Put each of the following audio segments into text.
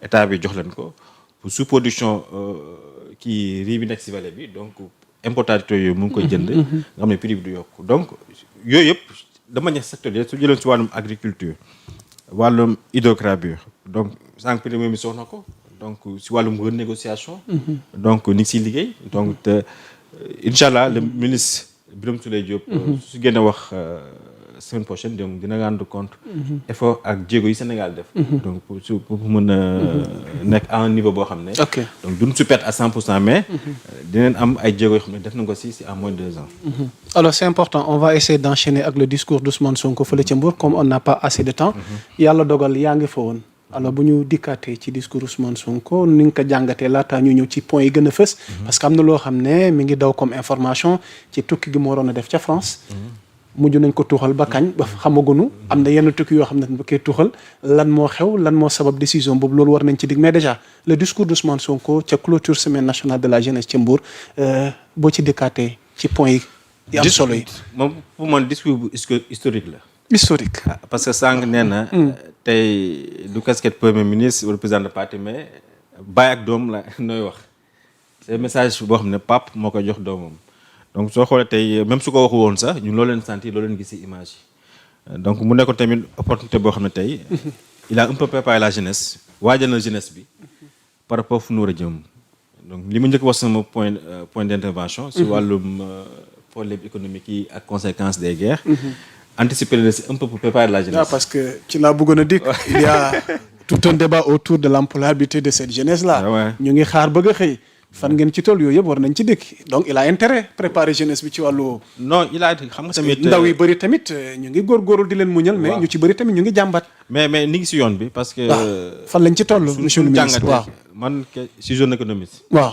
état bi jox leen ko pour sous production kii riz bi nekk si vallée bi donc importateur yooyu mu ngi koy jënd. nga xam ne prix bi du yokk donc yooyu yëpp de manière sectorielle su jëloon si wàllum agriculture wàllum hydrocarbures donc sànq premier ministre wax na ko donc si wàllum renégociation. donc ni ngi siy liggéey donc te incha allah le ministre Birame Souleye Diop. su gën a wax semaine prochaine donc dina rendre compte. effort ak jéego yi Sénégal def. donc pour mën a nekk à un niveau boo xam ne. donc duñ su perte à 100% mais. dinañ am ay jéego yoo xam ne def nañ ko si en moins de 2 ans. Alors c'est important on va essayer d'enchaîner avec le discours d'Ousmane Sonko fële ca Mbour comme on n'a pas assez de temps. yàlla dogal yaa ngi fa woon. alors bu ñu dikkaatee ci discours Ousmane Sonko ni nga ko jàngatee laataa ñu ñëw ci point yi gën a fës. parce que am na loo xam ne mi ngi daw comme information ci tukki gi mu waroon a def ca France. mujj nañ ko tuuxal ba kañ ba xamagunu am na yenn tukki yoo xam ne ba koy tuuxal lan moo xew lan moo sabab décision boobu loolu war nañ ci dig mais déjà le discours d'Ousmane Sonko ca clôture semaine nationale de la jeunesse ca Mbour boo ci dikkaatee ci point yi am solo yi. moom pour man discours bu historique la. historique. parce que sànq nee na. tey du casquette premier ministre wala président de parti mais baay ak doom la nooy wax c'est message boo xam ne pap moo koy jox doomam donc soo xoolee tey même su ko waxu woon sax ñun loo leen sentir loo leen gis ci image yi donc mu nekkoon tamit opportunité boo xam ne tey il a un peu préparé la jeunesse waajal na jeunesse bi par rapport fu nu war a jëm donc li ma njëkk wax sama point d'intervention ci wàllum problème économique yi ak conséquences des guerres. Anticiper le un peu pour préparer la jeunesse. parce que ci laa bëggoon a dikk il y a tout un débat autour de l'employabilité de cette jeunesse là. ñu ngi xaar bëgg a xëy. fan ngeen ci tool yooyu yëpp war nañ ci dikk donc il a intérêt préparer jeunesse bi ci wàllu. non il a xam nga tamit ndaw yi bëri tamit ñu ngi góorgóorlu di leen muñal. mais ñu ci bëri tamit ñu ngi jàmbat. mais ni ngi si yoon bi parce que. fan lañ ci toll monsieur le ministre waaw man si jeune économiste. waaw.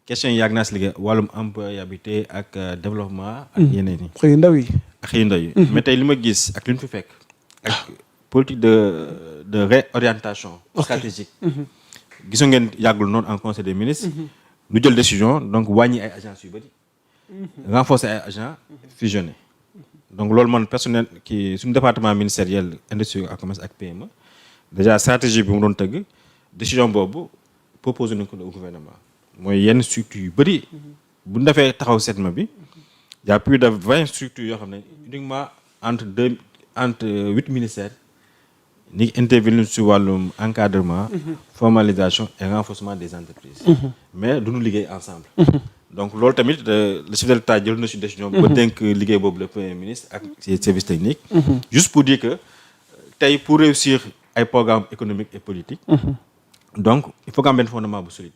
question yi yàgg naa si liggéey wàllum employabilité ak développement. ak yeneen yi. xëy ndaw yi. xëy ndaw yi. mais tey li ma gis ak li ñu fi fekk. ak politique de réorientation stratégique. gisoo ngeen yàggul noonu en conseil des ministres. ñu jël décision donc wàññi ay agences yu bëri. renforcer ay agents fusionner. donc loolu man personnel ki suñu département ministériel industrie ak commerce ak PME. déjà stratégie bi mu doon tëgg décision boobu proposé nañ ko au gouvernement. mooy yenn structures yu bëri. bu ñu defee taxaw setma bi. y a plus de 20 structures yoo xam ne uniquement entre 8 ministères. ni intervenir sur wàllum encadrement. formalisation et renforcement des entreprises. mais duñu liggéey ensemble. donc loolu tamit le chef de l'État jël na si décision. ba dénk liggéey boobu le premier ministre ak ses services techniques. juste pour dire que tey pour réussir ay programmes économiques et politiques. donc il faut nga am benn fondement bu solide.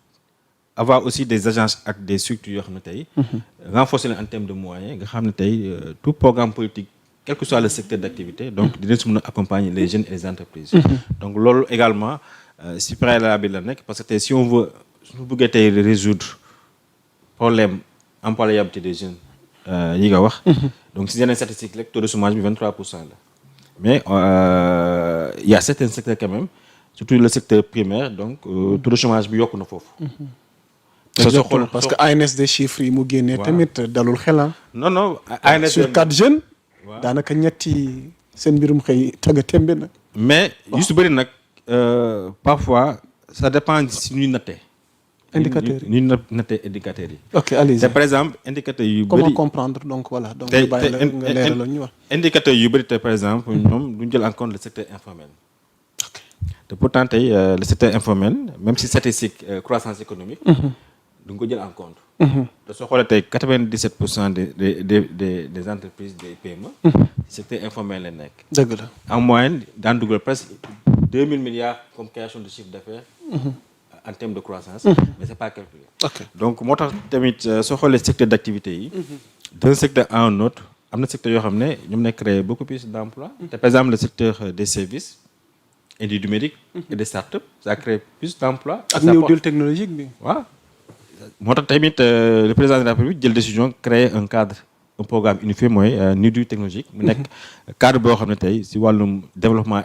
avoir aussi des agences ak des structures yoo xam ne tey. renforcer leen en termes de moyens nga xam ne tey tout programme politique. quel que soit le secteur d'activité donc dinañ si mën a accompagner les jeunes et les entreprises. donc loolu également si préalable la nekk parce que tey si on veut suñu bëggee tey résoudre problème employabilité des jeunes yi nga wax. donc si yeneen statistiques rek taux de chômage bi 23% la. mais il y a certains secteurs quand même surtout le secteur primaire donc taux de chômage bi yokku na foofu. parce que ANSD chiffres yi mu génnee tamit dalul xel non ANSD sur 4 jeunes. daanaka ñetti seen mbirum xëy tagga tembe nag. mais yu su bëri nag parfois ça dépend si ñuy nattee. indicateurs yi ñuy nattee indicateurs yi. ok allez-y te par exemple indicateurs yu bëri. comment comprendre donc voilà donc ñu bàyyi la nga leeralal ñu wax. indicateurs yu bëri te par exemple ñoom duñ jël en compte le secteur informel. ok te pourtant tey le secteur informel même si statistique croissance économique. du nga ko jël en compte. te soo xoolee tey 97% des entreprises des PME. secteur informel la nekk. dëgg la en moyenne daan dugal presque 2000 milliards comme création de chiffre d'affaires. en termes de croissance. mais c'est pas calculé. ok donc moo tax tamit soo xoolee secteur d'activité yi. d'un secteur à un autre am na secteur yoo xam ne ñoom ne créé beaucoup plus d'emplois. te par exemple le secteur des services et du numérique. et des startups ça crée plus d'emplois. ak new deal technologique bi waaw. moo tax tamit le président de la République jël décision créer un cadre un programme unifié mooy New Deal technologique mu nekk cadre boo xam ne tey si wàllum développement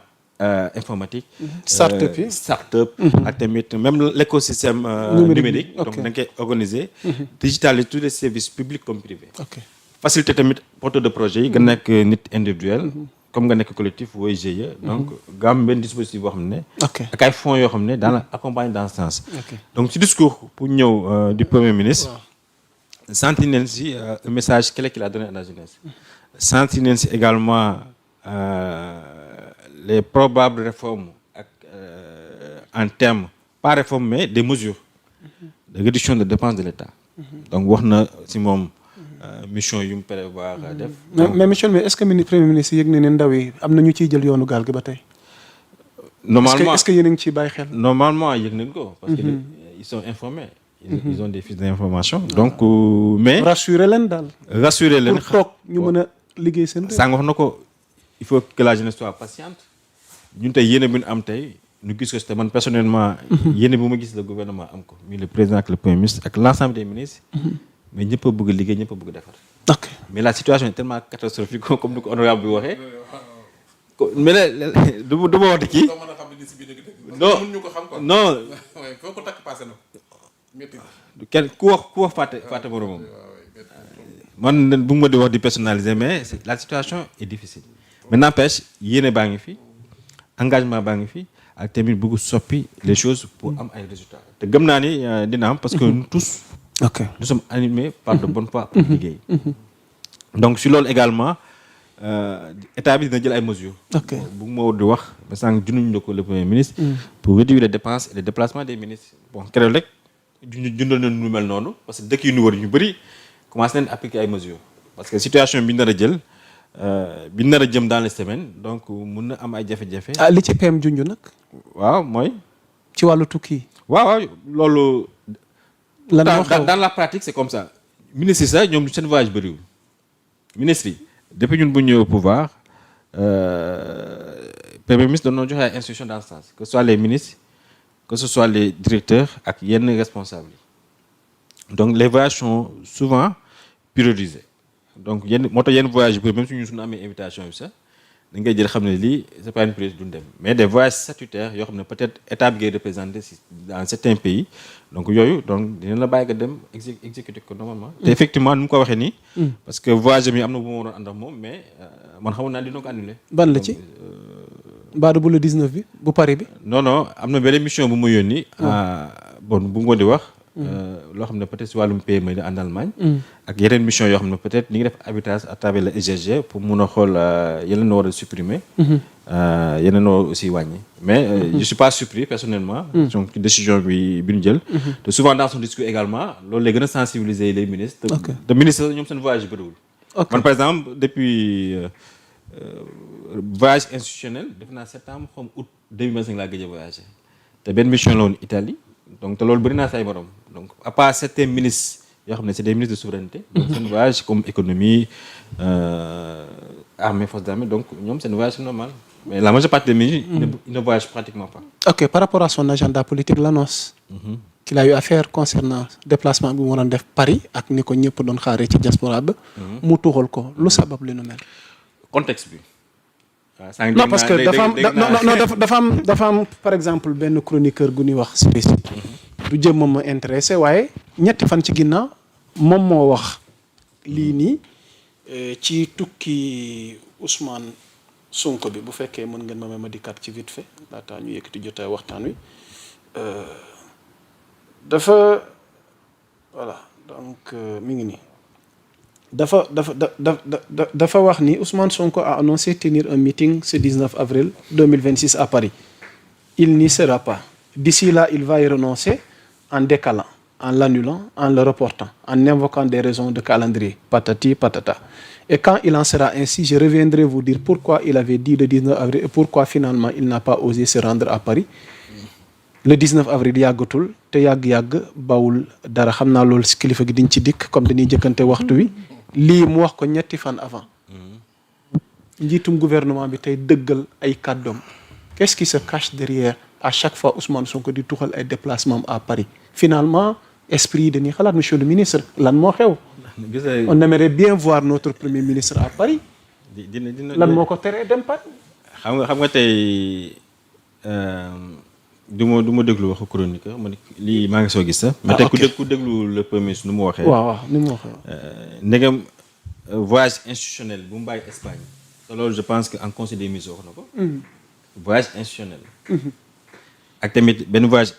informatique. start-up ak tamit même l'écosystème numérique donc da nga koy organiser. digitaliser tous les services publics comme privés. ok faciliter tamit porteur de projet yi nga nekk nit individuel. comme nga nekk collectif wooy GIE. donc nga am benn dispositif boo xam ne. ok ak ay fonds yoo xam ne dans la accompagne dans ce sens. ok donc ci discours pour ñëw du premier ministre. sentir nañ si un message clé qu'il a donné à la jeunesse. sentir nañ si également les probables réformes ak en termes pas réformes mais des mesures de réduction de dépenses de l'État. donc wax na si moom mission yu mu prévoir def. mais monsieur mais est-ce que premier ministre yëg na ne ndaw yi am na ñu ciy jël yoonu gaal gi ba tey. normalement est-ce que yéen a ngi ciy bàyyi xel. normalement yëg nañ ko. parce que ils sont informés. ils ont des fiches d'information. donc mais. rassurer leen daal. rassurer leen pour toog ñu mën a liggéey seen. sànq wax na ko il faut que la jeunesse soit patiente ñun tey yéene bi ñu am tey ñu gis ko te man personnellement. yéene bu ma gis le gouvernement am ko. muy le président ak le premier ministre ak l'ensemble des ministres. mais ñëpp a bëgg liggéey ñëpp a bëgg defar. ok mais la situation est tellement catastrophique comme ni ko honorable bi waxee. mais nag du ma wax di kii. non non. kenn ku wax fàtte moromam. man bu ma di wax di personnaliser mais la situation est difficile. mais n'empêche yéene baa ngi fi engagement baa ngi fi ak tamit bëgg soppi les choses pour am ay résultats te gëm naa ni dina am parce que nous tous. ok nous sommes animés par de bonne foi pour liggéey. donc si loolu également état bi dina jël ay mesures. ok bu ma di wax ba sànq junduñu ko le premier ministre. pour réduire les dépenses et les déplacements des ministres. bon keroog rek jundal nañu lu mel noonu parce que dëkk yu ñu wër ñu bëri commencé nañ appliquer ay mesures. parce que situation bi ñu nar a jël bi ñu nar a jëm dans les semaines donc mun na am ay jafe-jafe. ah li ci PM junj nag. waaw mooy. ci wàllu tukki. waaw loolu. lan moo xew dans la pratique c'est comme ça. ministre yi sax ñoom seen voyage bëriwul. ministre yi depuis ñun bu ñëw au pouvoir premier ministre doon na joxe ay instructions dans ce sens que ce soit les ministres que ce soit les directeurs ak yenn responsables yi donc les voyages sont souvent priorisés donc moo tax yenn voyages yu bëri même suñu amee invitation bi sax da ngay jël xam ne lii c'est pas une priorité duñ dem mais des voyages statutaires yoo xam ne peut-être état bi ngay représenté dans certains pays donc yooyu donc dina la bàyyi nga dem exécuter ko normalement. te effectivement nu mu ko waxee nii. parce que voyage mi am na bu ma waroon ànd ak moom mais man xamoon naa dina ko annulé. ban la ci Badou bu le 19 bi bu Paris bi. non am na benn mission bu ma yónni. bon bu ma di wax. loo xam ne peut-être si wàllum PME en Allemagne. ak yeneen mission yoo xam ne peut-être ñu ngi def arbitrage à travers le EGG pour mun a xool yeneen war a supprimer. yeneen war aussi wàññi. mais je suis pas surpris personnellement. donc décision bi ñu jël. te souvent dans son discours également loolu lay gën a sensibiliser les ministres. te ministres ñoom seen voyage bëriwul. man par exemple depuis voyage institutionnel def naa septembre xaw ma août 2025 laa gëj a voyagé te benn mission la woon Italie. donc te loolu bëri naa say borom donc à part certains ministres yoo xam ne c'est des ministres de souveraineté. donc seen voyage comme économie armée forces d'armée donc ñoom seen voyage c'est normal mais la majeure partie des ministres ils ne voyagent pratiquement pas. ok par rapport à son agenda politique l'annonce qu'il a eu à faire concernant déplacement bi mu waroon def Paris ak ni ko ñëpp doon xaaree ci diaspora ba. mu tuxal ko lu sabab li nu mel. contexte bi. non parce que dafa am par exemple benn chroniqueur gu ñuy wax Sibisi du jëm moom ma intéressé waaye ñetti fan ci ginnaaw moom moo wax lii nii ci tukki Ousmane Sonko bi bu fekkee mën ngeen ma dikkaat ci vite fait laata ñu yëkkati jotaay waxtaan wi dafa voilà donc mi ngi nii dafa wax ni Ousmane Sonko a annoncé tenir un meeting ce 19 avril 2026 à Paris. Il n'y sera pas. D'ici là, il va y renoncer en décalant, en l'annulant, en le reportant, en invoquant des raisons de calendrier, patati patata. Et quand il en sera ainsi, je reviendrai vous dire pourquoi il avait dit le 19 avril et pourquoi finalement il n'a pas osé se rendre à Paris. Le 19 avril yàggatul te yàgg bawul dara xam naa loolu si kilifa gi diñ ci dikk comme dañuy jëkkante waxtu wi. lii mu wax ko ñetti fan avant njiitum gouvernement bi tey dëggal ay kàddoom qu'est-ce qui se cache derrière à chaque fois Ousmane Sonko di tuxal ay déplacement à Paris finalement esprit dañuy xalaat monsieur le ministre lan moo xew on aimerait bien voir notre premier ministre à Paris lan moo ko teree dem Paris xam nga tey du ma déglu waxu chroniqueur man lii maa ngi soo gis sax. mais tey ku déglu le premier ministre nu mu waxee. waaw ni mu waxee. ndegam voyage institutionnel bu mu bàyyi Espagne te loolu je pense que en conseil des ministres wax na ko. voyage institutionnel. ak tamit benn voyage